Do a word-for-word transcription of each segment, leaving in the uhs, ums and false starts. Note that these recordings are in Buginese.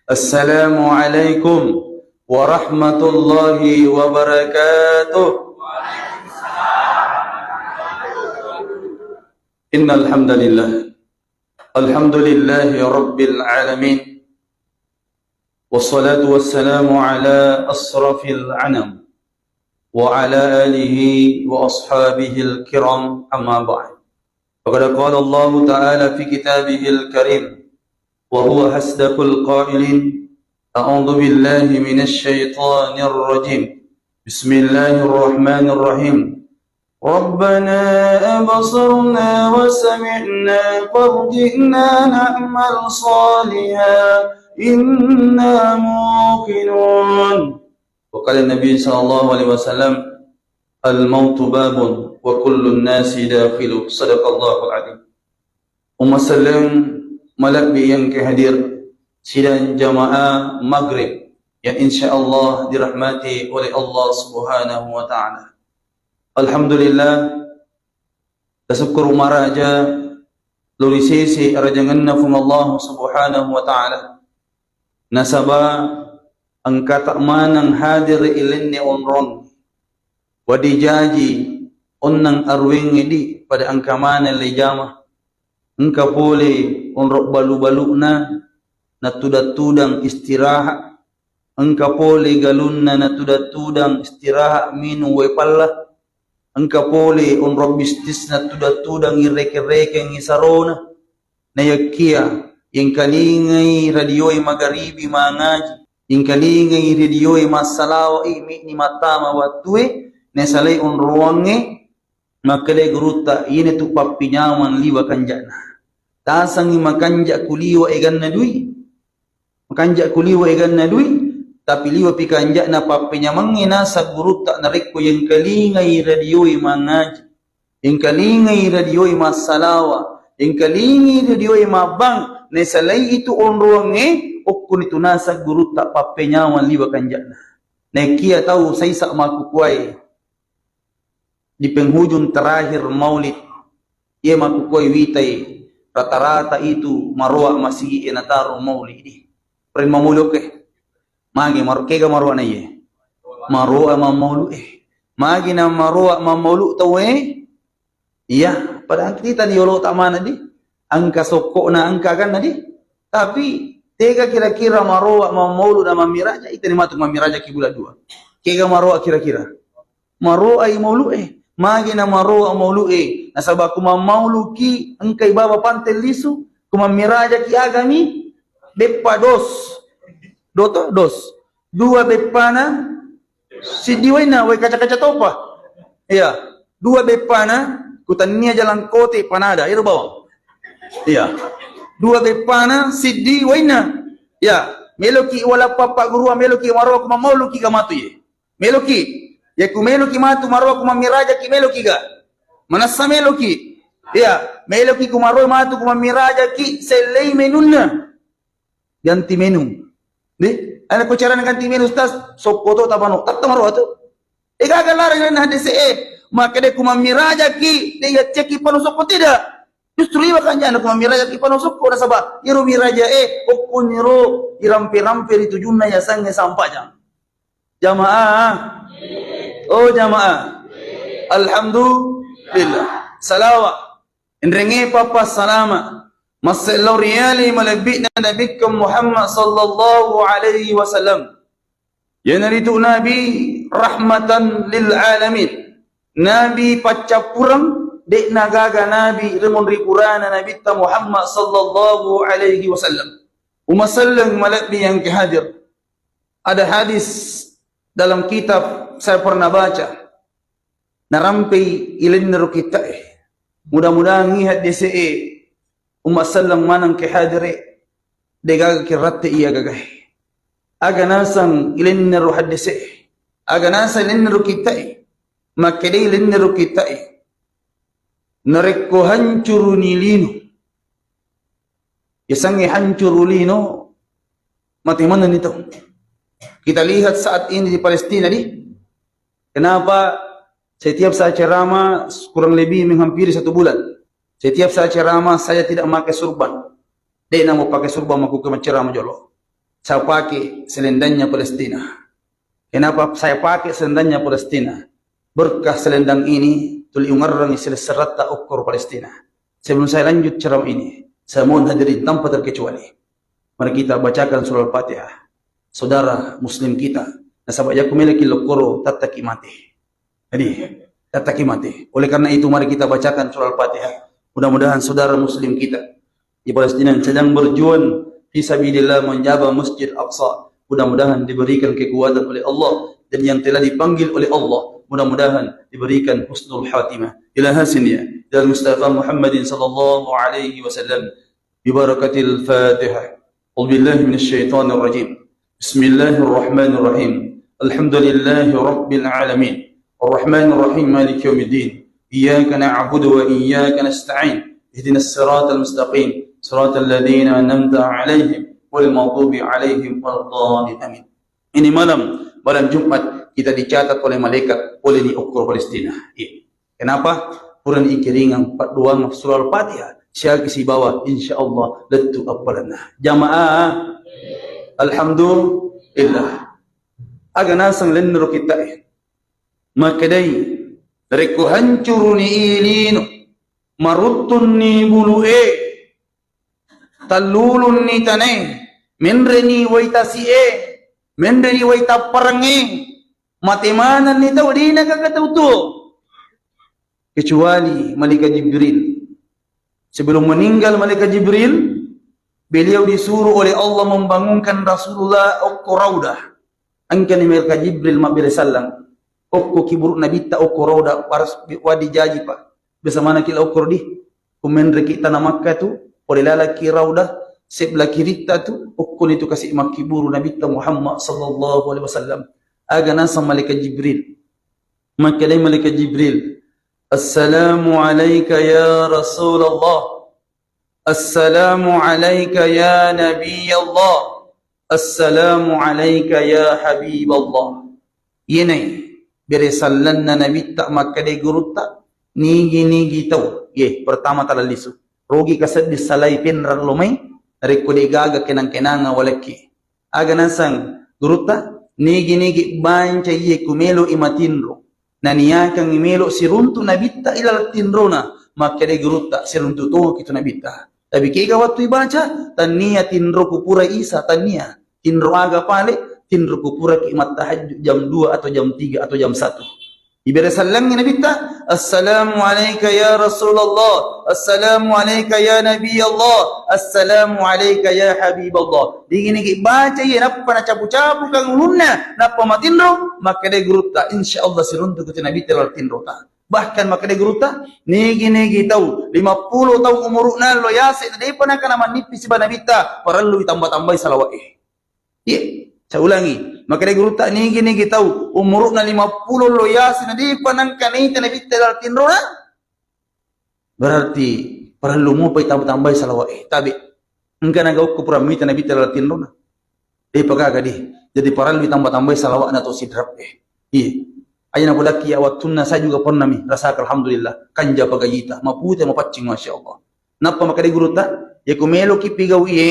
Assalamualaikum warahmatullahi wabarakatuh. Innal hamdalillah. Alhamdulillahi rabbil alamin. Wassalatu wassalamu ala asrafil anam wa ala alihi wa ashabihil kiram, amma ba'd. Faqad qala Allahu ta'ala fi kitabihil karim, wa huwa asdaqul qailin, a'udzu billahi minasy syaithanir rajim. Bismillahirrahmanirrahim. Rabbana absarna wa sami'na farji'na na'mal salihan inna muqinun. Wa qala Nabi sallallahu alaihi wasallam, "Al-mautu babun wa kullun nasi dakhilu." Sadaqallahul adzim. Umma selleng malebbi yang kehadir sidang jamaah maghrib yang insyaallah dirahmati oleh Allah Subhanahu wa Ta'ala. Alhamdulillah, tasukkuru maraja lo ri sese arajangenna Puang Allah Subhanahu wa Ta'ala. Nasaba engkata maneng hadir ilenne onrong. Wadi jaji onnang aruwengnge di pada engka maneng le jama. Engka pole onrong balu-baluna natudang-tudang istirahat. Engka pole galunna natudang-tudang istirahat minung wae palla. Engka pole onrong bisnisna tudang-tudang ireke-rekeng isarona. Nayakkia yengkalingai radioe magaribi mangaji, yengkalingai radioe massalawa'i mi'ni mattama wattue, nasalai onroangnge, makkedai gurutta, "Iyanatu pappinyamang liwa kanja'na. Tasangngi makanja kuliwa eganna dui." Makanja kuliwa eganna dui, tapi liwa pi kanja'na pappenyamengnge naseng gurutta narekko yengkalingai radioe mangaji, yengkalingai radioe massalawa, yengkalingai radioe mabbang, nasalai itu onroangnge, okkunitu naseng gurutta pappenyamang liwa kanja'na. Naekkia tau saisa makkukuae di penghujung terakhir maulid, iye makkukuae witai rata-rata itu maroa masigi e nataro maulid di. Pren maulid oke. Magi maro-, kega maroa na iye? Maroa mammaulu e. Magi na maroa mammaulu tau e? Iya, pada kita di yolo tak mana di? Engka sokkona, engka aganna di. Tapi tega kira-kira maroa mammaulu na mammiraja, itani matu mammiraja ki bulan dua. Kega maroa kira-kira? Maroai maulu'e. Magi na maroa maulu'e? Nasaba ku mammauluki engkai baba pante lisu, ku mammirajaki agami beppa dos. Doto dos. Dua beppana siddi wainna, wai kaca-kaca topa. Iya, dua beppana ku tannia jalan kote panada, iro bawang. Iya. Dua beppana siddi wainna. Iya, meloki wala pappa gurua, meloki maroa ku mammauluki ga matu ye. Meloki. Ya ku meloki matu maroa ku mammirajaki, meloki ga? Manassa meloki. Iya, meloki ku maroa matu ku mammirajaki, sellei menunna. Ganti menu. Di, ana ko carana ganti menu, Ustaz? Sokko to tapano, tatta maroa tu. E gaga larang na hadese e. Maka de ku mammirajaki, de yacceki pano sokko tidak. Justru iwa kanjana ku mammirajaki pano sokko, nasaba iro miraja e, okkuniro irampe-rampe ri tujunna yasangnge sampajang. Jamaah. Oh, jamaah. Alhamdulillah. Salawa. Enrenge papa salama. Masse lao riali malebbi'na Nabikkeng Muhammad sallallahu alaihi wasallam. Iyanaritu Nabi rahmatan lil alamin. Nabi paccappureng, de'na gaga nabi rimon ri purana Nabitta Muhammad sallallahu alaihi wasallam. Umaselleng malebbi yang ke hadir. Ada hadis dalam kitab saya pernah baca. Narampei ilennero kitta'e. Mudah-mudahan iha dese'e umma selleng maneng ke hadire, degaga kiratte iya gagae. Aga nasang ilennero haddese'e. Aga nasang ilennero kitta'e. Makkedai ilennero kitta'e. Narekko hancuruni lino, yasengnge hancuru lino, mate manenni tau. Kita lihat saat ini di Palestina di, kenapa setiap saya ceramah kurang lebih menghampiri satu bulan, setiap saya ceramah saya tidak pakai surban. De' namo pakai surban makkukku macceramah jolo. Saya pakai selendangnya Palestina. Kenapa saya pakai selendangnya Palestina? Berkah selendang ini tuli ungarrangi silesserratta okkoro Palestina. Sebelum saya lanjut ceramah ini, saya mohon hadirin tanpa terkecuali, mari kita bacakan surah Al-Fatihah. Saudara muslim kita, nasaba yakko melaki lokkoro tattaki mati. Jadi, tattaki mati. Oleh karena itu, mari kita bacakan surah Al-Fatihah. Mudah-mudahan saudara muslim kita di Palestina yang sedang berjuang fi sabilillah menjaga Masjid Aqsa, mudah-mudahan diberikan kekuatan oleh Allah, dan yang telah dipanggil oleh Allah, mudah-mudahan diberikan husnul khatimah. Ila hasin ya, ila Mustafa Muhammadin sallallahu alaihi wasallam. Bi barakatil Fatihah. A'udzu billahi minasy syaithanir rajim. Bismillahirrahmanirrahim. Alhamdulillahi rabbil alamin. Arrahmanirrahim. Maliki yaumiddin. Iyyaka na'budu wa iyyaka nasta'in. Ihdinas siratal mustaqim. Siratal ladzina an'amta 'alaihim ghairil maghdubi 'alaihim waladdallin. Amin. Ini malam, malam Jumat kita dicatat oleh malaikat, oleh ni okkoro Palestina. Iya. Kenapa? Purani ikiringang paddoang surah Al-Fatihah, siagi sibawa, insya Allah lettu appalenna. Jamaah, alhamdulillah. Aga naseng lennero kitta'e. Makkedai, rekko hancuruni i lino, maruttunni bulu'e, tallulunni tanae, menreni wai tasi'e, menreni wai tapparengnge, mate manenni tau, dena gaga tau tuo. Kecuali malaikat Jibril. Sebelum meninggal malaikat Jibril, beliau disuruh oleh Allah membangunkan Rasulullah okko Raudah. Engkani malaikat Jibril mabbere sallang. Okko ki buru Nabitta okko Raudah, waras wadi jaji, Pak. Biasa mana ki la okko di? Kumenreki tanah Makkah tu, pole lalaki Raudah, sebelah kiritta tu, okkoni tu kasi makkiburu Nabitta Muhammad sallallahu alaihi wasallam. Aga naseng malaikat Jibril. Makkedai malaikat Jibril, "Assalamu alaika ya Rasulullah. Assalamu alaika ya Nabi Allah. Assalamu alaika ya Habib Allah." Iyenai bere sallanna Nabitta, makkedai gurutta, nigi-nigi tau, ye, pertama talallisu. Rogi kaseddi salai penrang lo mai, narekko de gaga kenang-kenanga walekki. Aga naseng gurutta, nigi-nigi banca iye ku melo i matinro, naniakangngi melo siruntu Nabitta ilaleng tinrona, makkeda gurutta, siruntu toki tu Nabitta. Tapi kega wattu ibaca, tania tinroku pura isa, tania. Tinro aga pale, tinroku pura ki mattahajju jam dua atau jam tiga atau jam satu. Ibere sallangngi Nabitta, "Assalamu alaika ya Rasulullah, assalamu alaika ya Nabi Allah, assalamu alaika ya Habib Allah." Digi-nigi baca iye, nappa nacapu-capu kang ulunna, nappa matinro, makkeda gurutta, "Insya Allah siruntu kuti Nabitta laleng tinrota." Bahkan makkeda gurutta, nigi-nigi tau, lima puluh tau umuruna lo yase, depa nakana mannippi siba Nabitta, parellu ditamba-tambai salawat e. Iya, saya ulangi. Makkeda gurutta, nigi-nigi tau umuru'na lima puluh lo yasi na depa nangka naita Nabitta laleng tinrona, berarti parellu mopa itambai salawat e. Tabe, engka nagaukku pura mita Nabitta laleng tinrona. Depa gaga di. Jadi parellu ditamba-tambai salawatna to sidrap e. Iya. Aja napodakki ya wattunna saya juga pernah mi rasakan, alhamdulillah. Kanja pagajita, mapute mapaccing, masya Allah. Nappa makkeda gurutta, "Iya ku meloki pigau iye,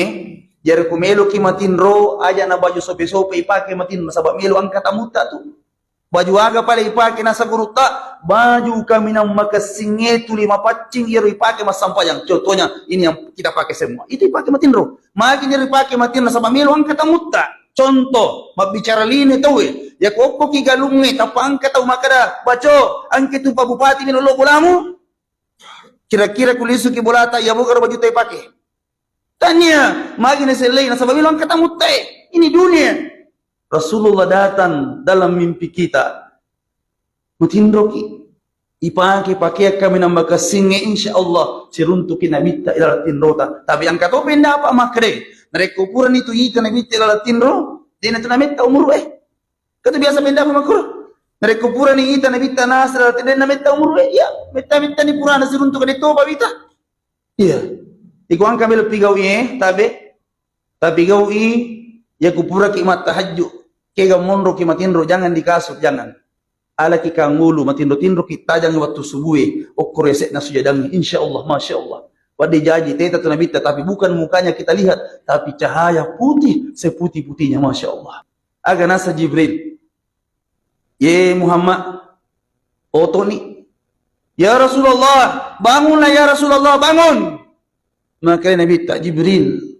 jari ku meloki matinro, aja na baju sope-sope ipake matinro, nasaba melo angka tamutta tu." Baju aga pale ipake nasa gurutta? Baju kaminang makessingnge tuli mapaccing iyaro ipake massampajang. Contohnya ini yang kita pakai semua. Itu ipake matinro. Magi niro ipake matinro nasaba melo angka tamutta. Contoh, mabbicara lino tauwe. Iya ku okkoki galungnge, tappa angka tau makkeda, "Baco, angke tu Pak Bupati melo lo bolamu." Kira-kira ku lisuki bolata, iya bogaro bajutta ipake? Tania, magi nasellei, nasaba melo angka tamutta e. Ini dunia. Rasulullah datang dalam mimpi kita. Matinroki. Ipake pakeang kaminang makessingnge, insya Allah siruntuki Nabitta ilaleng tinrota. Tapi angka to pendapat makkeda, narekko purani tu ita Nabitta ilaleng tinro, dena tu nametta umuru e. Katu biasa pendapat makkuro. Narekko purani ita Nabitta nasa ilaleng tinro, dena nametta umuru e. Iya, metta-mettani purana siruntu, kade topa wita. Iya. Iko angka melo pigau e, tabe. Tapi gau'i, iya ku puraki mattahajju, kega monroki matinro, jangan dikasut, jangan. Alaki kangulu, matinro-tinroki, tajangi wattu subue, okkoro yase'na sujadangnge, insya Allah, masya Allah. Pada jaji teta tu Nabitta, tapi bukan mukanya kita lihat, tapi cahaya putih seputih-putihnya, Masya Allah. Aga nasa Jibril, "Ye Muhammad, otoni." "Ya Rasulullah, bangunlah ya Rasulullah, bangun." Maka Nabitta, "Jibril,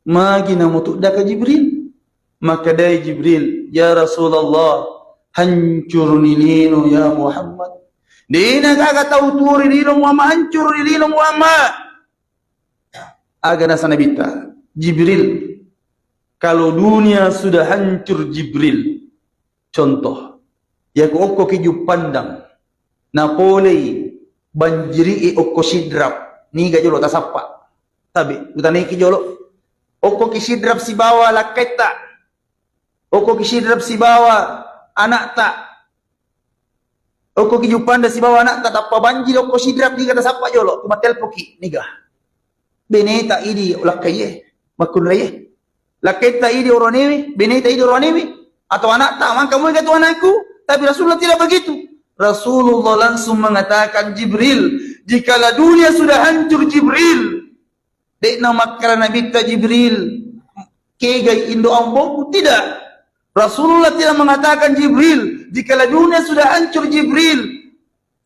magi namutuddaka Jibril?" Maka dai Jibril, "Ya Rasulullah, hancurni lino ya Muhammad. Dena gaga tau tuo ri lino Muhammad, hancurni lino Muhammad." Aga nasa Nabitta, "Jibril, kalau dunia sudah hancur Jibril, contoh, yako okko ki Juppandang, napolei banjiri e okko Sidrap, niga jolo tasappa?" Tabe, utanaiki jolo. Okko ki Sidrap sibawa lakketta. Okko ki Sidrap sibawa anakta. Okko ki Juppandang sibawa anakta, tappa banjiri okko Sidrap, niga tasappa jolo? Ku matelpoki, niga? Beneta idi lakkaie, makkunraie. Lakketta idi oroanewe, beneta idi oroanewe, atau anakta, mangka moega tu anakku? Tapi Rasulullah tidak begitu. Rasulullah langsung mengatakan, "Jibril, jikalau dunia sudah hancur, Jibril." De'na makkeda Nabitta Jibril, "Kegai indo amboku?" Tidak. Rasulullah tidak mengatakan, "Jibril, jikalau dunia sudah hancur, Jibril,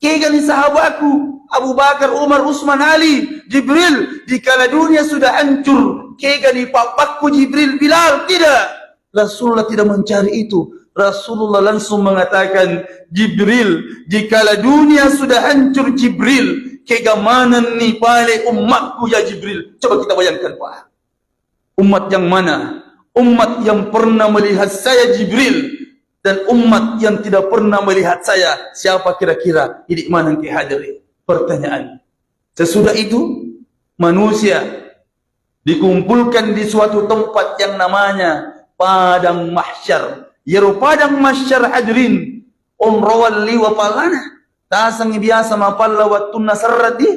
kegani sahabatku, Abu Bakar, Umar, Usman, Ali, Jibril, jikalau dunia sudah hancur, kegani pappakku, Jibril, Bilal." Tidak. Rasulullah tidak mencari itu. Rasulullah langsung mengatakan, "Jibril, jikalau dunia sudah hancur, Jibril, kega manenni pale ummatku, ya Jibril?" Coba kita bayangkan, Pak. Umat yang mana? Umat yang pernah melihat saya, Jibril, dan umat yang tidak pernah melihat saya, siapa kira-kira? Idi maneng ki hadiri. Pertanyaan. Sesudah itu, manusia dikumpulkan di suatu tempat yang namanya Padang Mahsyar. Iyaro Padang Mahsyar, hadirin, onroang liwa pallana. Tasengngi biasa mapalla wettunna serre di?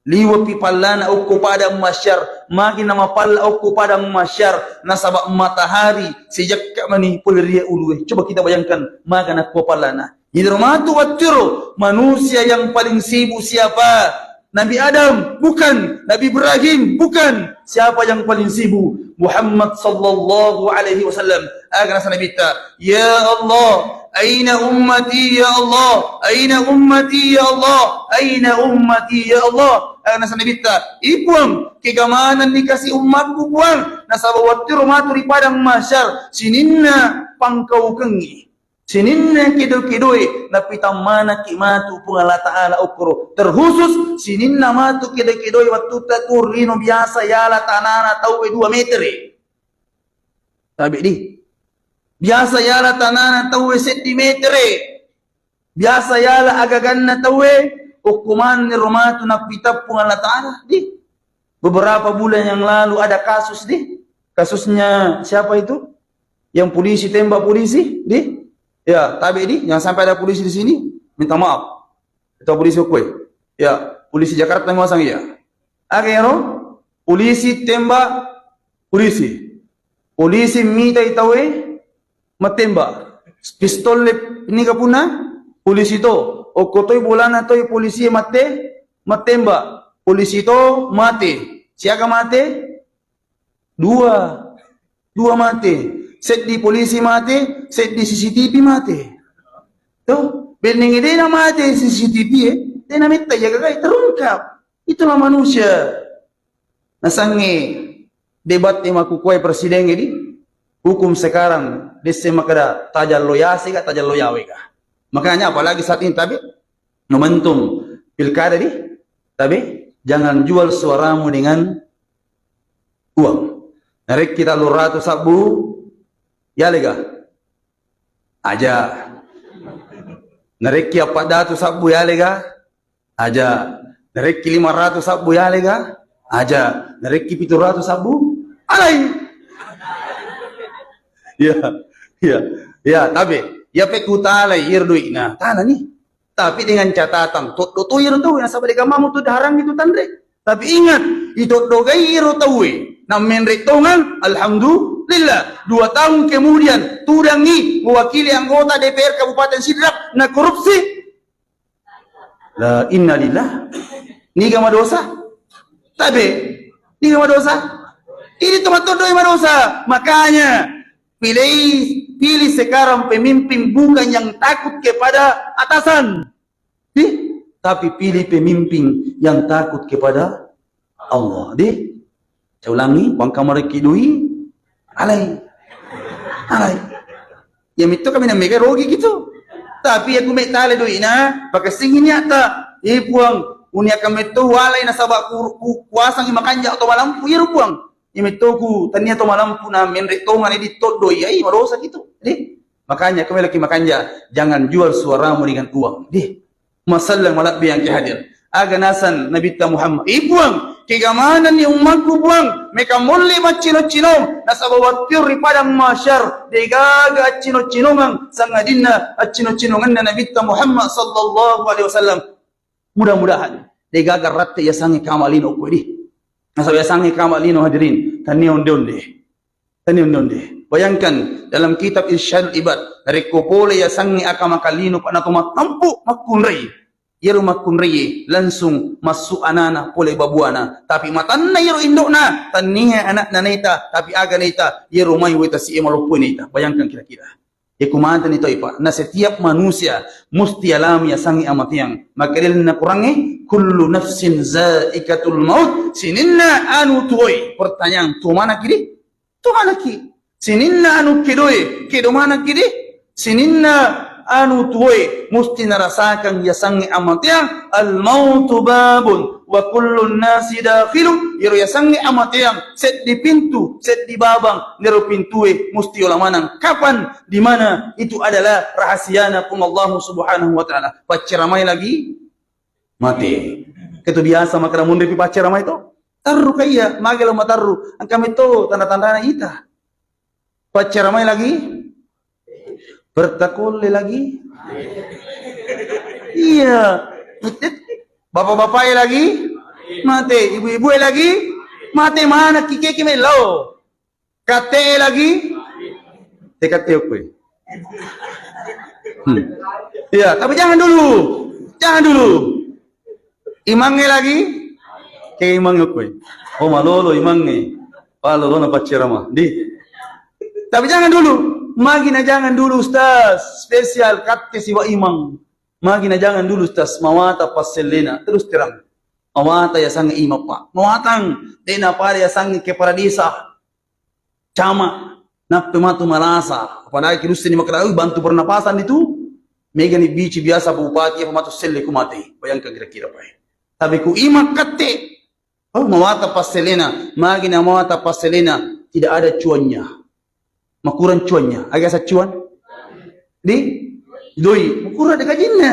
Liwepi pallana okko Padang Mahsyar. Magi namapalla okko Padang Mahsyar? Nasaba matahari sijekka mani pole ri ulue. Coba kita bayangkan, maga nakko pallana. Iyaro matu wetturo, manusia yang paling sibuk siapa? Nabi Adam? Bukan. Nabi Ibrahim? Bukan. Siapa yang paling sibuk? Muhammad sallallahu alaihi wasallam. Aga nasa Nabitta, "Ya Allah, aina ummati ya Allah? Aina ummati ya Allah? Aina ummati ya Allah?" Aga nasa Nabitta, "I Puang, kega manenni kasi ummatku, Puang?" Nasaba wetturo matu ri Padang Mahsyar, sininna pangkaukengngi. Sininna kedo-kedoe napitang manekki matu Puang Allah Ta'ala okkoro. Terkhusus sininna matu kedo-kedoe wettutta tuo ri lino biasa yala tanana tauwe dua metere. Tabe di. Biasa yala tanana tauwe seddi metere. Biasa yala agaganna tauwe, okko manenni ro matu napitang Puang Allah Ta'ala di. Beberapa bulan yang lalu ada kasus di. Kasusnya siapa itu? Yang polisi tembak polisi di? Ya, tabe di, jangan sampai ada polisi di sini. Minta maaf. Itu polisi okkoe. Ya, polisi Jakarta masang iya. Aga ero? Polisi tembak polisi. Polisi mitai tauwe mattembak. Pistol le niga punna? Polisi to. Okko toi bolana toi polisi matte, mattembak. Polisi to mate. Siaga mate? Dua. Dua mate. Seddi polisi mate, seddi C C T V mate. Tuh, benneng dena mate C C T V e, dena metta jaga kai terungkap. Itulah manusia. Nasangnge debat e makkukuai presiden e di, hukum sekarang desse makada tajallo yase ga, tajallo yawe ga. Makanya apalagi saat ini tabe momentum pilkada di, tabe jangan jual suaramu dengan uang. Narekki tallung ratu sabbu, yalega? Aja. Narekki appaddatu sabbu, yalega? Aja. Narekki lima ratu sabbu, yalega? Aja. Narekki pitu ratu sabbu, alai. Ya, ya, ya, tabe. Ya, pekku talai iro dui'na, tana ni. Tapi dengan catatan, toddo to iro tauwe, nasaba de gaga mamu tu daharang itu tanre. Tapi ingat, itoddogai iro tauwe, nammenre tongang, alhamdulillah. Dua tahun kemudian, tudangi mewakili anggota D P R Kabupaten Sidrap, na korupsi. La, innalillah. Niga madosa? Tabe, ini madosa. Ini tempat doi madosa. Makanya pilih, pilih sekarang pemimpin bukan yang takut kepada atasan. Di, tapi pilih pemimpin yang takut kepada Allah. Di, saya ulangi, bangka mareki doi, alai, alai. Ya, metto kami namega rogi gitu. Tapi ya, ku metale doina, pakassingi niatta. Eh, Puang, uni akan metto walai nasaba ku, ku, kuasangi makanja atau malampu, iya ro, Puang. Ya, metto ku tania atau malampu na menre tonga ni di toddoi, ai, marosa gitu. Jadi, makanya kami lagi makanja, jangan jual suaramu dengan uang. Di, masallang malabbi yang hadir. Aga nasang Nabitta Muhammad, "Eh, Puang, kega manenni ummakku, Puang, meka molle maccino-cino, nasaba wattu ri padang mahsyar, degaga accino-cinongeng, sangadinna accino-cinongenna Nabitta Muhammad sallallahu alaihi wasallam." Mudah-mudahan degaga ratte yasangnge kama lino kowe di. Nasaba yasangnge kama lino, hadirin, tania onde-onde. Tania onde-onde. Bayangkan, dalam kitab Irsyadul Ibad, narekko pole yasangnge aka makalino, pa nato mattampu makkunrai. Iyaro makkunrai langsung massu anana pole babuana. Tapi matanna iyaro indokna, tania anakna naita, tapi aga naita, iyaro mai wetasi e maloppo naita. Bayangkan kira-kira. Iku matani toi, Pak. Na setiap manusia musti alami yasangnge amateang. Maka ri lalenna Qurangnge, "Kullu nafsin zaikatul maut." Sininna anu tuoi. Pertanyaan, tuo manakki di? Tuo manakki. Sininna anu kedoe, kedo manakki di? Sininna anu tuoe musti narasakang yasangnge amateang. Al mautu babun wa kullun nasi dakhilu. Iyaro yasangnge amateang seddi pintu, seddi babang. Nero pintue musti ola manang. Kapan? Di mana? Itu adalah rahasiana Puang Allah Subhanahu wa Ta'ala. Pacceramai lagi mate. Ketu biasa makkeda munripi pacceramai to? Tarru kaiya, mage lo matarru. Engka metto tanda-tandana ita. Pacceramai lagi, bertakolle lagi. Iya. Bapak-bapak lagi mate, ibu-ibu lagi mate, mana kikeki melo. Katte lagi? Te katte okkoe. Hmm. Iya, tapi jangan dulu. Jangan dulu. Imangnge lagi? Ke imangnge okkoe. Oh, malolo imangnge. Palolona paccerama. Di. Tapi jangan dulu. Magina jangan dulu, Ustaz. Spesial katte siwa imang. Magina jangan dulu, Ustaz. Mawata passellena. Terus terang. Mawata yasangnge imang, Pak. Mawatang. Dena pada yasangnge kepala desa. Cama, nappe matu malasa, apalagi ki russeni makkeda, "Ui, bantu pernapasan itu." Megani bici biasa bupati apa matu selle ku mate. Bayangkan kira-kira, Pak. Tapi ku imang katte, oh, mawata passelena, magi na mawata passelena, tidak ada cuannya. Makurang cuannya, aga sa cuan? Di? Doi, makurang de gajinna.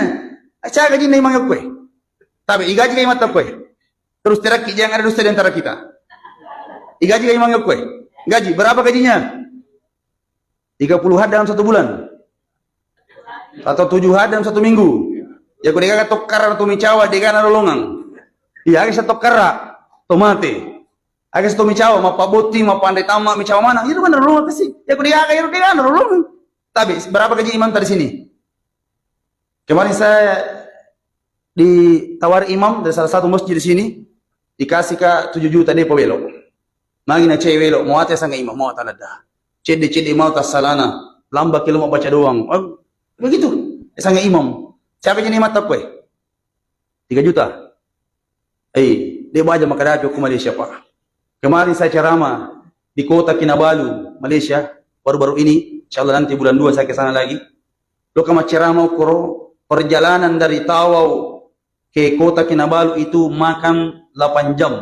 Aca gajinna imang kue. Tapi igaji kai mata kue. Terus terakki, jangan ada dusta di antara kita. Digaji gaji mangga kue. Gaji, berapa gajinya? Tiga puluh hari dalam satu bulan. Atau tujuh hari dalam satu minggu. Ya, kau degaga tokkara atau micawa, degaga lolongang. Iya, aga tokkara, to mate. Aga to micawa, mappabotti, mappanre tama, micawa mana? Itu kan lolongang sih. Ya, kau degaga, ya, degaga lolongang. Tapi, berapa gaji imam tadi sini? Kemarin saya ditawari imam dari salah satu masjid di sini, dikasih ka tujuh juta, de' pa welo. Magi na cewek welo, mau ate sange imam, mau tanada. Cedde-cedde mau tassalana, lamba kilo mau baca doang. Oh, begitu. Sange imam. Siapa jadi mata kue? Tiga juta. Eh, de' baja makadapi ku Malaysia, Pak. Kemarin saya ceramah di kota Kinabalu, Malaysia, baru-baru ini, insya Allah nanti bulan dua saya ke sana lagi. Loka macceramah ukkoro, perjalanan dari Tawau ke kota Kinabalu itu makan delapan jam.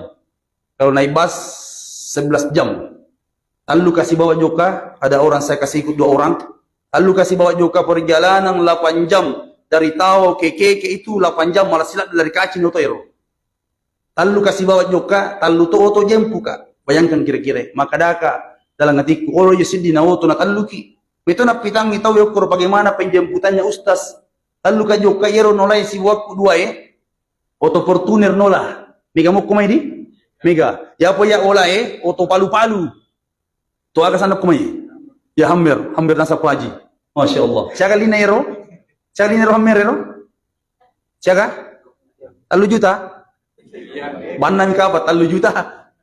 Kalau naik bus, sebelas jam. Tallu kasi bawa jokka, ada orang saya kasih ikut dua orang. Tallu kasi bawa jokka, perjalanan delapan jam. Dari Tawau ke Keke itu delapan jam, malah silap dari kaci noto ero. Tallu kasi bawa jokka, tallu to oto jempuka. Bayangkan kira-kira, makadaka dalam hatiku, olo yo seddi na oto na talluki. Itu napitangi tau yokkoro, bagaimana penjemputannya Ustaz? Tallu ka jokka, iyaro nolai siwakku dua e, oto Fortuner nola. Mega mokko mai di? Mega. Ya apa ya ola e, oto palu-palu. To aga sanna kumai? Ya Hammer, Hammer nasa paji. Masya Allah. Siaga lina ero? Siaga lina ero Hammer ero? Siaga? Tallu juta? Bannami kapang tellu juta.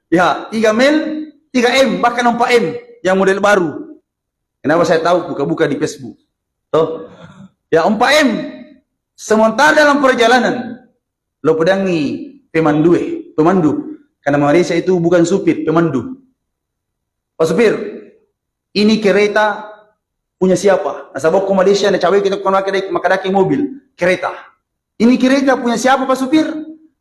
Ya, tiga mil, tiga M, bahkan empat M yang model baru. Kenapa saya tahu? Buka-buka di Facebook. Toh? Ya, empat M. Sementara dalam perjalanan, lo pedangi pemandue, pemandu. Karena Malaysia itu bukan supir, pemandu. "Pak supir, ini kereta punya siapa?" Nasaba ko Malaysia na cawe kita ko makkadaki, makkadaki mobil, kereta. "Ini kereta punya siapa, Pak supir?"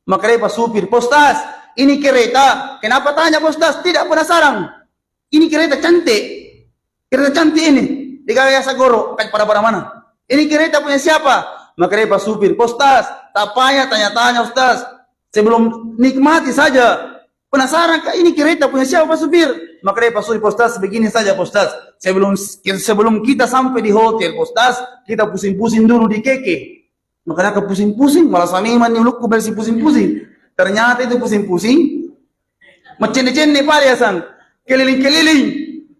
Makkadai Pak supir, "Pak Ustaz, ini kereta." "Kenapa tanya, Pak Ustaz?" "Tidak, penasaran. Ini kereta cantik. Kereta cantik ini. Degaga yaseng goro, kan pada-pada mana. Ini kereta punya siapa?" Makkadai Pak supir, "Pak Ustaz, tak payah tanya-tanya, Ustaz. Sebelum nikmati saja. Penasaran ka, ini kereta punya siapa, Pak supir?" Makkadai Pak supir, "Pak Ustaz, begini saja, Pak Ustaz. Sebelum, sebelum kita sampai di hotel, Pak Ustaz, kita pusing-pusing dulu di K K." Makkadaka pusing-pusing, malah sami mani ulukku bersi pusing-pusing. Ternyata itu pusing-pusing, macenne-cenne pale yaseng, keliling-keliling.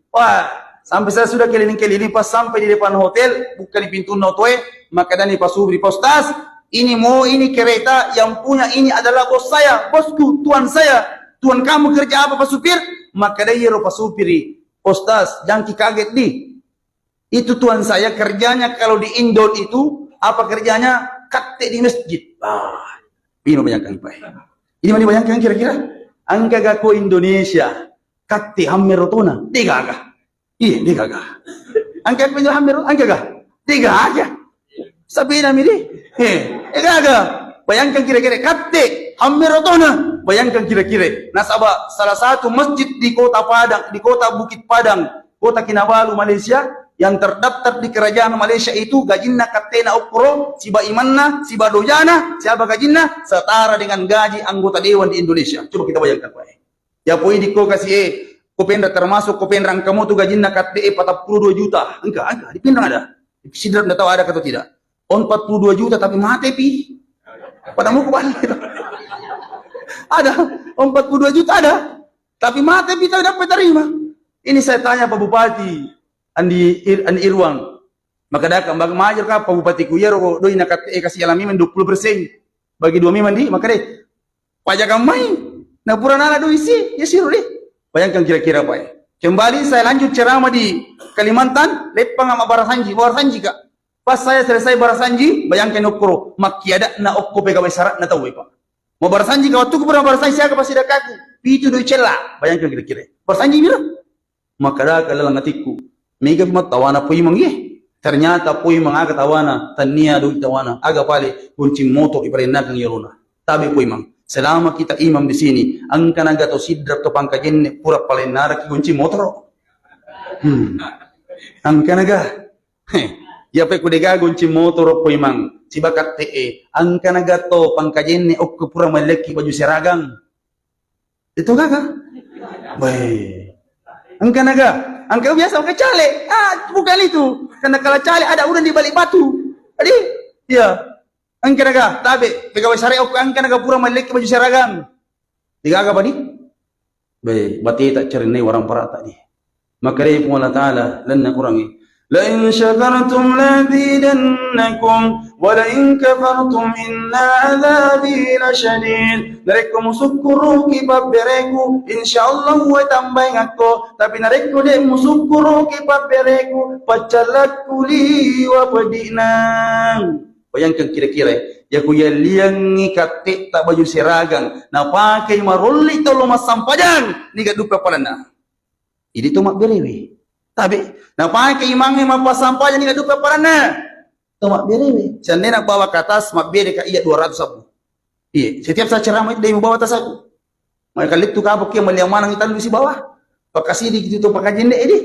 Wah, sampai saya sudah keliling-keliling, pas sampai di depan hotel, buka di pintunna otoe, makkadani Pak supir, "Pak Ustaz, ini mau, ini kereta yang punya ini adalah bos saya, bosku, tuan saya. Tuan kamu kerja apa, Pak supir?" Makkadai ero Pak supiri, "Pak Ustaz, jangki kaget di. Itu tuan saya kerjanya kalau di Indo itu, apa kerjanya? Katte di masjid." Ah, pino bayangkan, Pak. Ini mau dibayangkan kira-kira? Engka ga ko Indonesia, katte hammero tona? Degaga. Iya, degaga. Engka ko Indo hammero, engka ga? Degaga. Sapina mi di? Eh, degaga. Bayangkan kira-kira, katte hammero tona? Bayangkan kira-kira. Nasaba salah satu masjid di kota Padang, di kota Bukit Padang, Kota Kinabalu, Malaysia, yang terdaftar di kerajaan Malaysia itu gajinna kattena okkoro, siba imanna, siba dojana, siaba gajinna, setara dengan gaji anggota dewan di Indonesia. Coba kita bayangkan, Pak. Ya poi di ko kasi e, ko Penrang, termasuk ko Penrang, kamu tu gajinna katte e patappulo dua juta. Engka, engka, di Penrang ada. Sidrap nda tahu ada atau tidak. On empat puluh dua juta tapi mate pi. Pada mau kembali. Ada, on empat puluh dua juta ada. Tapi mate pi, tapi dapat terima. Ini saya tanya Pak Bupati, Andi Ir-, Andi Irwan. Makkadaka, "Bang, majar ka Pak Bupatiku, iyaro doi nakatte e kasi alami men dua puluh persen. Bagi dua memang di, makkadai. Pajagang mai. Na pura nala doi si, ya siru di." Bayangkan kira-kira, Pak. Kembali saya lanjut ceramah di Kalimantan, leppang ama barasanji, barasanji ka. Pas saya selesai barasanji, bayangkan okkoro, makkiadakna okko pegawai saratna tau e, Pak. Mau barasanji ka, wattuku pura barasanji siaga pasidakaku, pitu doi cella. Bayangkan kira-kira. Barasanji bilang, makkadaka lalang atikku, "Mega pi mattawana Poimang ye?" Ternyata Poimang aga tawana, tania doi tawana, aga pale goncing motor iparennakan yolona. Tabe Poimang, selama kita imam di sini, engkanaga to Sidrap to Pangkajenne pura palennaraki goncing motor. Hmm. Engkanaga. Heh. Iya pe ku degaga goncing motor Poimang, siba katte e, engkanaga to Pangkajenne okko pura mallekki baju seragang. Itu gaga. Weh. Engkanaga. Engka biasa pakai cale. Ah, bukan itu. Karena kalau cale ada udang di balik batu. Jadi, iya. Engkanaga, tabe, pegawai sare okko engkanaga pura mallekki baju seragang. Degaga padi? Be, bateta cerinai warang parata di. Makkadai Puang Allah Ta'ala, lalenna Kurangnge, "La in syakartum la azidannakum, wa la in kafartum inna adzabi lasyadid." Narekko musukkuruki pabbereku, insyaallah uwai tambaingakko. Tapi narekko de musukkuruki pabbereku, paccallakku liwa peddi'na. Bayangkan kira-kira, ya ku yalliangngi kattetta baju seragang, napakai marolli tolo massampajang, niga duppe padanna. Idi to mabberewe. Tabe, napakai imangnge mappassampajang, niga duppe padanna. To mabberewe. Seandainya bawa ke atas, mabbere ka iya dua ratus sabbu. Iya, setiap saya ceramah itu dia membawa tas aku. Mai kalittu kapang kia, malliang maneng tallu sibawa. Pakasidi gitu to pakajenne edi.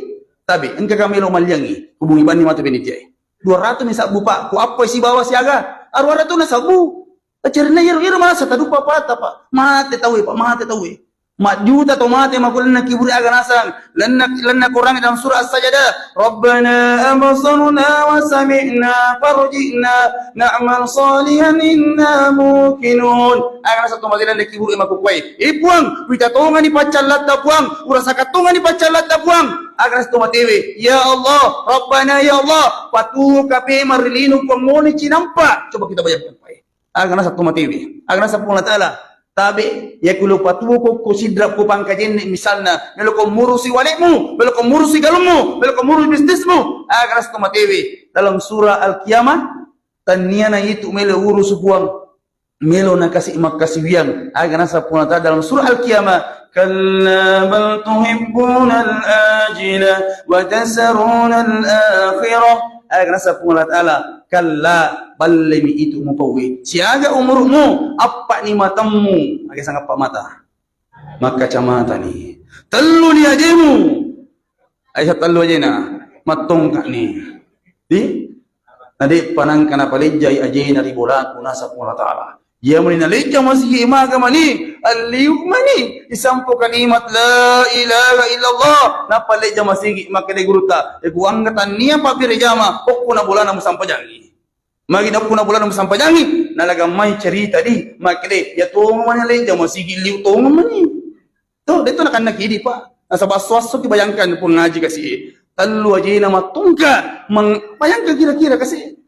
Tabe, engka kami lo malliangi, hubungi banni matu penitia. Dua ratus mi sabbu, Pak. Ku appai sibawa siaga? Aruwa ratu na sabbu. Tacerina iro, iro masa tadupa pata, Pak. Mate tauwe, Pak. Mate tauwe. Majjuta to mate makulenna kiburi aga nasang. Lenna, lenna Quran dalam surah As-Sajdah. Rabbana absarna wa sami'na farji'na na'mal salihan inna muqinun. Aga nasang to mate lenna kiburi makukuai. Eh, Puang, wita tongani paccallatta, Puang. Urasaka tongani paccallatta, Puang. Aga nasang to matewe. Ya Allah, Rabbana, ya Allah, patuka pe marilinu, Puang, moni cinampa. Coba kita bayangkan, Pak. Aga nasang to matewe. Aga nasang Puang Allah Ta'ala. Tabe, iya ku lo patuo ko, ko sidra ko pangkajenne, misalna, melo ko murusi walemu, melo ko murusi galummu, melo ko murusi bisnismu, aga nasaba matewe. Dalam surah Al-Qiyamah, tannia na itu melo urusu Puang, melo na kasi makkasiwiang. Aga nasaba Puang Allah Ta'ala dalam surah Al-Qiyamah, "Kalla bal tuhibbunal ajila wa tasarunal akhirah." Aga nasaba Puang Allah Ta'ala, "Kalla, ballemi itu mupauwe. Siaga umurmu, appa ni matammu." Aga sang appa mata? Makkacamata ni. Tellu ni ajemu. Aisyah tellu ajena. Mattongka ni. Di? Nade panangka napalejjai ajena ri bolaku nasaba Puang Allah Ta'ala. Iya mani nalejja masigi maga mani, alliu mani, disampo kalimat la ilaha illallah, napalejja masigi, makkeda gurutta, e ku angga tannia pabbere jama, okko na bolana musampajangi. Magi na okko na bolana musampajangi, nalaga mai cerita di, makkeda, ya tong mani nalejja masigi, liu tong mani. Tuh, de' tu nakanna kidi, Pak. Nasaba esso-esso ki bayangkan pung ngaji kasi. Tellu ajena mattongka, mang-, bayangkan kira-kira kasi.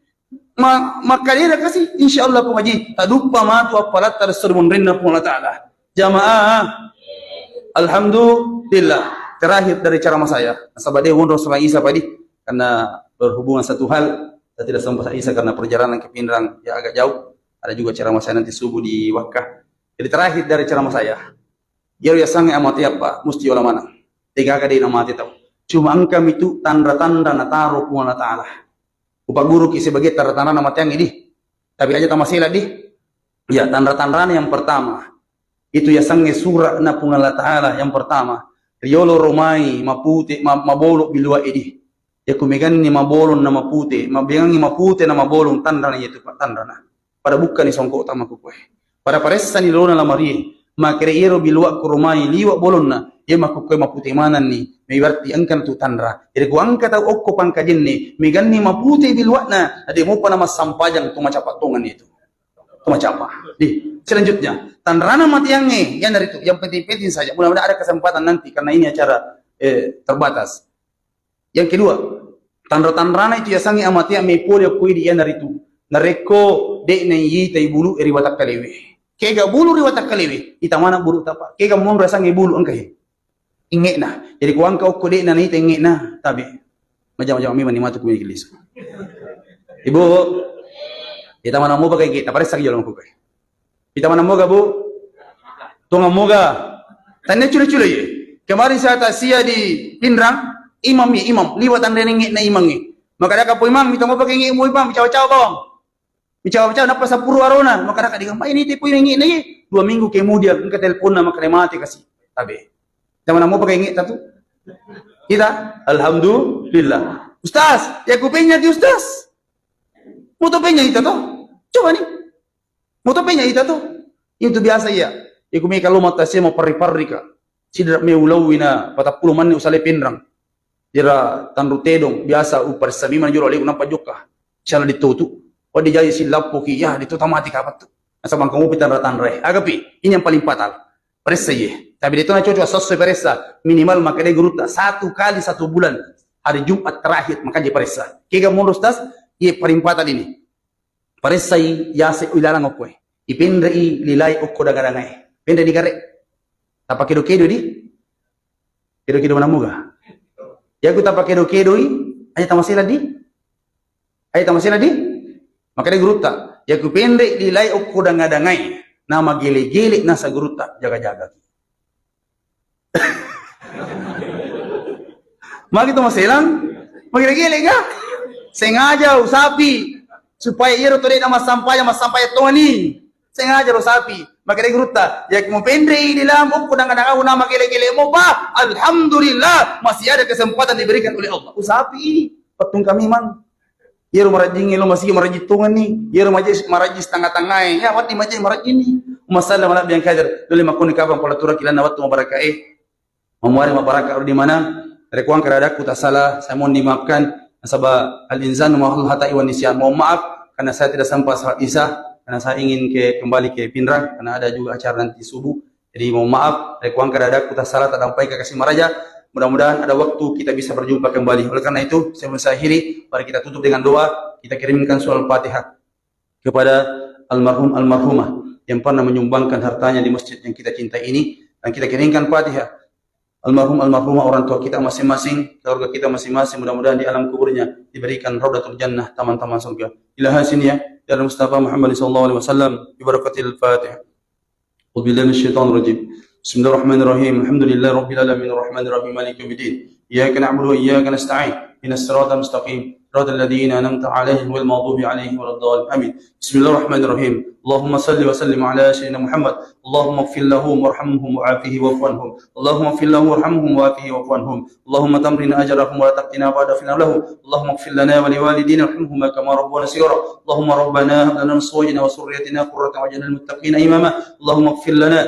Ma-, makkalera kasi, insya Allah Pung Haji, taduppa matu appalatta ri esso ri munrinna Puang Allah Ta'ala. Jamaah, alhamdulillah. Terakhir dari ceramah saya, nasaba de' wonro selain Isa padi, karena berhubungan satu hal, saya tidak sempat Isa karena perjalanan ke Pinrang ya agak jauh. Ada juga ceramah saya nanti subuh di Wakka. Jadi terakhir dari ceramah saya, iyaro yasengnge amateang, Pak, musti yola maneng. Degaga de' namate tau. Cuma engka mitu tanra-tanra nataro Puang Allah Ta'ala. Upagguruki sebagai tanra-tanrana mateangnge di. Tapi aja tamasela di. Ya, tanra-tanrana yang pertama, itu yasengnge sura'na Puang Allah Ta'ala yang pertama. Riolo romai mapute, ma-, mabolo biluae di. Yakko meganni mabolong na mapute, mabegangngi mapute na mabolong, tanrana iyatu, Pak, tanrana. Pada bukkani songko' tama kukoe. Pada paressani lolona lamarie. Makkeda iyaro biluakku romai liwa' bolonna, iya makkukkoe mapute manenni, mei berarti engka tu tanra. Jadi ku engka tau okko pangkajenne, meganni mapute bilua'na, na de' mopa namassampajang, tu macapa' tongenni itu. Tu macapa'. Di, selanjutnya, tanrana mateangnge, iyanaritu, yang penting-penting saja. Mudah-mudahan ada kesempatan nanti, karena ini acara, eh, terbatas. Yang kedua, tanra-tanrana itu yasengnge amateang mepole okko idi, iyanaritu narekko de' naitai bulu ri watakkalewe. Kega bulu ri watakkalewe, ita maneng bulu tapa. Kega monro yasengnge bulu, engka he. Inge'na. Jadi ku engka okko de' naitai inge'na, tabe. Majama-jama memang ni matu kumini kilisu. Ibu, ita maneng mopa kai inge'ta, paressaki jolo makkukkoe. Ita maneng moga, Bu? Tongeng moga. Tannia cule-cule ye. Kemarin saya takziah di Pinrang, imam ye, imam. Liwa' tanre inge'na imangnge. Makkadaka, "Po Imam, mita mopa kai inge'mu, Imam, micawa-cawa bawang. Micawa-cawa nappa sappuru arona." Makkadaka, "De'ga mai naitai po inge'na ye. Dua minggu kemudian, engka telponna, makkeda mate kasi." Tabe. Ita maneng mopa kai inge'ta tu? Ita? Alhamdulillah. "Ustaz, ya ku pennyaki, Ustaz." Moto penya ita to? Coba ni. Moto penya ita to? Itu biasa iya. Iku meka lo mattasia mo parri-parri ka. Sidra me ulauina patappulo manne usale Pinrang. Ira tanru tedong biasa uparessa memang jolo aleku nampa jokka. Sala ditotu. Wadde jaji silappo ki, ya, ditotu mati kapang tu. Nasaba engka mopi tanra-tanra e. Agapi, ini yang paling fatal. Paressa iye. Tapi de' to na cocok esso-esso paressa. Minimal makkeda gurutta satu kali satu bulan. Hari Jumat terakhir makkeda paressa. Kega monro, Ustaz? Iye paling fatal ini. Paressai yase' ilalang okkoe. Ipenre'i lilai okko danga-dangae. Penre' di gare'. Tapakkedo-kedo di. Kedo-kedo maneng moga. Yaku tapakkedo-kedoi, aja tamasela di. Aja tamasela di. Makkeda gurutta, yaku penre' lilai okko danga-dangae, namagele-gele nasa gurutta, jaga-jagaki. Magi to maselang? Magele-gele ga? Sengaja usapi supaya iyaro to de' namassampajang, massampajang tongeni. Sengaja ro sapi. Makkeda gurutta, "Yakko mupenre'i di lam okko danga-dangau namagele-gele mopa, alhamdulillah, masih ada kesempatan diberikan oleh Allah." Usapi, pettung kami mang. Iyaro marajjingnge lo masigi marajjing tongenni. Iyaro maje-, marajjing setengah-tengahe. Ya, wedding maje marajjinni. Umma sallam ala nabiyina kadir. Dole makkoni kapang pole turaki lanna wettu mabarakae. Mamuare mabaraka di mana? Rekkuang keadakku tak salah, saya mohon dimaafkan. Nasaba al-insanu mahal hatai wa nisyan. Mohon maaf karena saya tidak sempat salat Isya karena saya ingin ke, kembali ke Pinrang karena ada juga acara nanti subuh. Jadi mohon maaf, rekkuang keadakku tak salah, tak sampai ke kasih maraja. Mudah-mudahan ada waktu kita bisa berjumpa kembali. Oleh karena itu, sebelum saya akhiri, mari kita tutup dengan doa. Kita kirimkan surah Al-Fatihah kepada almarhum almarhumah. yang pernah menyumbangkan hartanya di masjid yang kita cintai ini, dan kita kirimkan Fatihah almarhum almarhumah orang tua kita masing-masing, keluarga kita masing-masing, mudah-mudahan di alam kuburnya diberikan raudatul jannah, taman-taman surga. Ila hasin ya, ya Mustafa Muhammad sallallahu alaihi wasallam, bi barakatil Fatihah. أعوذ بالله من الشيطان الرجيم. بسم الله الرحمن الرحيم. الحمد لله رب العالمين. الرحمن الرحيم. مالك يوم الدين. إياك نعبد وإياك نستعين. اهدنا الصراط المستقيم. صراط الذين أنعمت عليهم غير المغضوب عليهم ولا الضالين. آمين. بسم الله الرحمن الرحيم. اللهم صل وسلم على سيدنا محمد. اللهم اغفر لهم وارحمهم وعافهم واعف عنهم. اللهم اغفر لهم وارحمهم وعافهم واعف عنهم. اللهم تمرنا أجرهم ولا تقتنا بعد فينا له. اللهم اغفر لنا ولوالدينا وارحمهما كما ربونا صغارا. اللهم ربنا هب لنا من أزواجنا وذرياتنا قرة أعين واجعلنا للمتقين إماما. اللهم اغفر لنا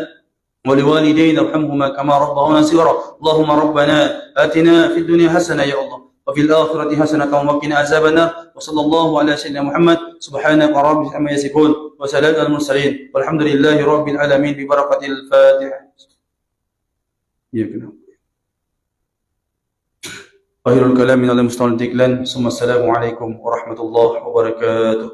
ولوالدينا وارحمهما كما ربونا صغارا. اللهم ربنا آتنا في الدنيا حسنة يا الله، وفي الآخرة حسنة وقنا عذاب النار. وصلى الله على سيدنا محمد. سبحان ربك رب العزة عما يصفون. وسلام على المرسلين. والحمد لله رب العالمين. ببركة الفاتحة. آخر الكلام من المستمع الديكلان. ثم السلام عليكم ورحمة الله وبركاته.